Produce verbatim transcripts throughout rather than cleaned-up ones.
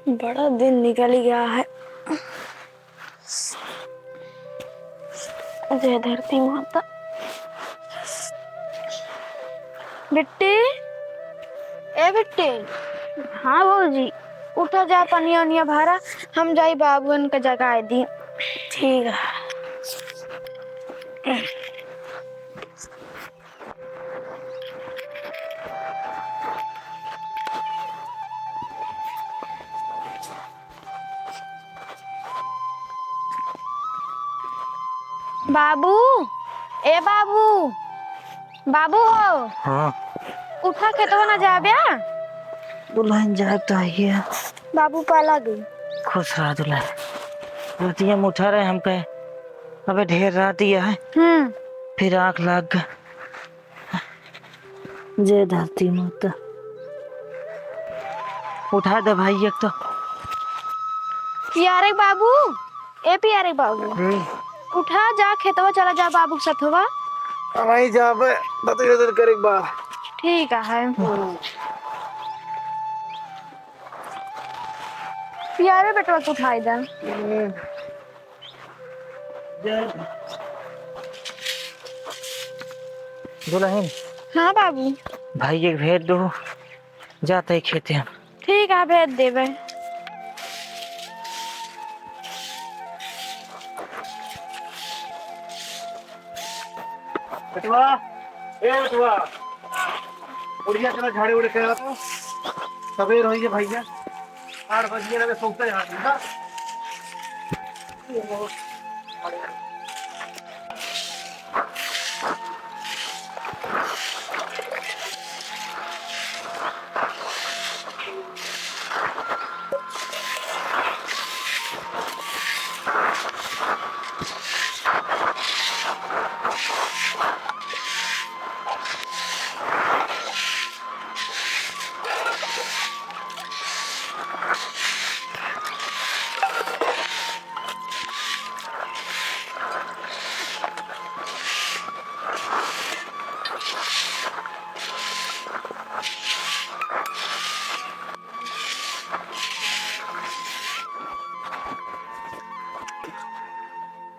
बड़ा दिन निकल गया है। जय धरती माता। बिट्टी, ए बिट्टी। हाँ भौजी। उठा जा, पनिया ओनिया भरा, हम जाई बाबुअन के जगाए दी। ठीक है। बाबू, ए बाबू, बाबू हो। हाँ। उठा, खेतवा ना जाब्या? दुलहिन, जाए तो आइए। बाबू पाला गई। खुश रहा दुलहिन। रतिया में उठा रहे हमके, अबे ढेर रात ही है। हम्म। फिर आँख लाग गए। जय धरती माता। उठा दे भाई एक तो। पियारे बाबू, ए पियारे बाबू। हम्म। उठा, जा खेतवा चला जा बाबू के सथवा। हमही जाबे, दतुई दतुई करे के बा। ठीक है। हम्म। पियारे बेटवा के उठाई दे। हम्म। दुलहिन। हाँ बाबू। भाई एक भेज दो, जाते ही खेते हम। ठीक है, भेज देबे। बेटवा, ए बेटवा, बुढ़िया चला झाड़े उड़े करा तो, सवेर होई है भैया। आठ बजिए लगे सोते हैं ना।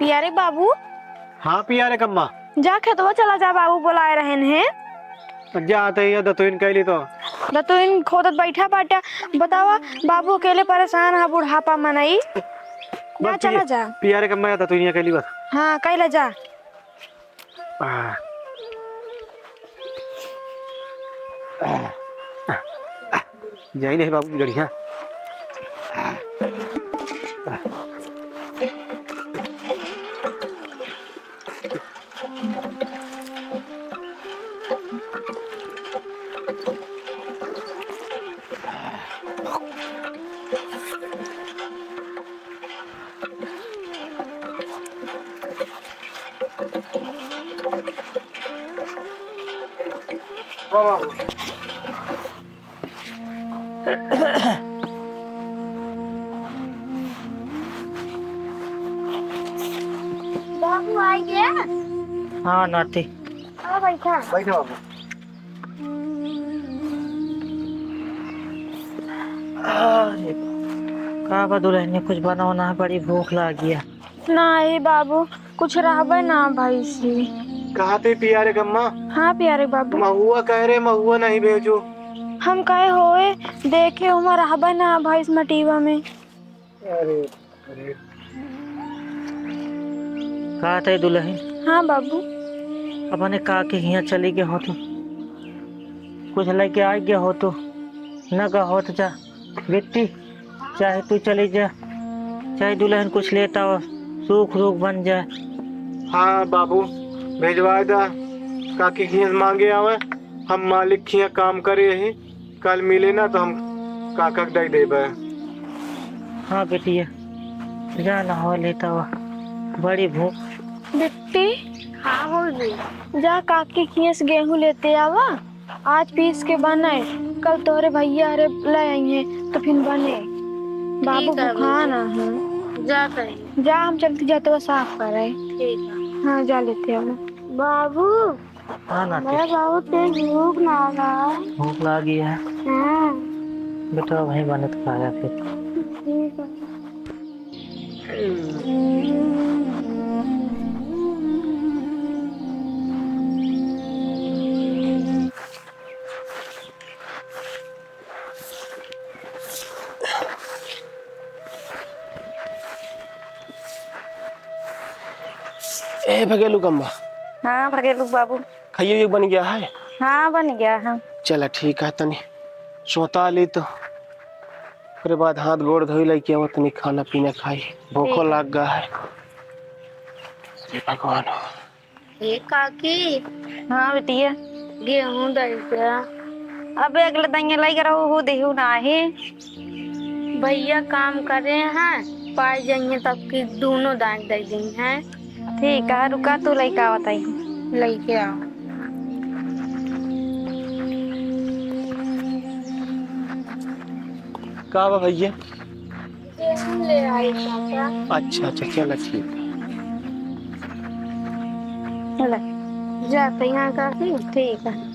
पियारे बाबू। हाँ पियारे कम्मा। जा खेतवा चला जा, बाबू बुलाए रहन हैं। जा तो ये दतुइन कैली तो। दतुइन खोदत बैठा बाटा। बतावा, बाबू अकेले परेशान है, बुढ़ापा मनई। जा, बस चला पिया-, जा। पियारे कम्मा या दतुइनिया कैली बस। हाँ, कैला जा। आ। आ। जाई नहीं बाबू की गड़िया। बाबू आ गया? हाँ नाती। हाँ, बैठा। बैठो बाबू। अरे, का बा दुलहिनिया, कुछ बनाओ ना, बड़ी भूख लागी है। नाही बाबू, कुछ रहबे ना भइसी। कहा थे पियारे कम्मा? हाँ पियारे बाबू। महुआ कह रहे, महुआ नहीं भेजो। हम कहे होए, देखे हुआ रहबे ना भइस मटीवा में। अरे, अरे। कहा थे दुलहिन? हाँ बाबू। अपने काकी हियाँ चली गए हो तो, कुछ लेके आ गए हो तो, न गए हो तो जा। बिट्टी, चाहे तू चली जा, चाहे दुलहिन कुछ लेता हो, सूख रूख बन जाए। हाँ बाबू, भेजवा दा, काकी हियाँ मांगे आवे, हम मालिक हियाँ काम करे ही, कल मिले ना तो हम काका के दे देबे। हाँ बेटिया, जा ना हो लेता हो, बड़ी भूख। बिट्टी। हाँ भौजी। जा काकी हियाँ से गेहूँ लेते आवा। आज पीस के बनाए, कल तोहरे भैया हरे ले आइहे तो फिर बने। बाबू ठीक है भुखान भौजी। आ हैं। जा कहीं। जा, हम चलती जाते हुए साफ करे। ठीक है। हाँ, जा लेते हैं। बाबू, हाँ नाती। हमरा बहुत तेज भूख लागा है। भूख लागी है? हाँ। बेटा, वहीं बने तो खाया फिर। ठीक है। ए, भगेलू कम्मा। हाँ, भगेलू बाबू। खाइए एक बन गया है? हाँ, बन गया है। चला, ठीक है, तनी सोता ली तो। ओकरे बाद हाथ गोड़ धोई लइके आवा, तनी खाना पीना खाई। भूखो ठीक है। लाग गा है। हे भगवान हो। ए काकी। हाँ बेटिया। गेहूं दई द्या। अबे अगले दइया लइके रहो, हो देहु नाही। भइया काम करे हैं, पाए जइहें तब की दूनो दाई दे दइहें। ठीक है, रुका तू लइके आवत ही। लइके आओ। का बा भइया? गेहूं ले आई पापा। अच्छा, अच्छा, चला ठीक है। ले। जाते हैं काकी। ठीक है।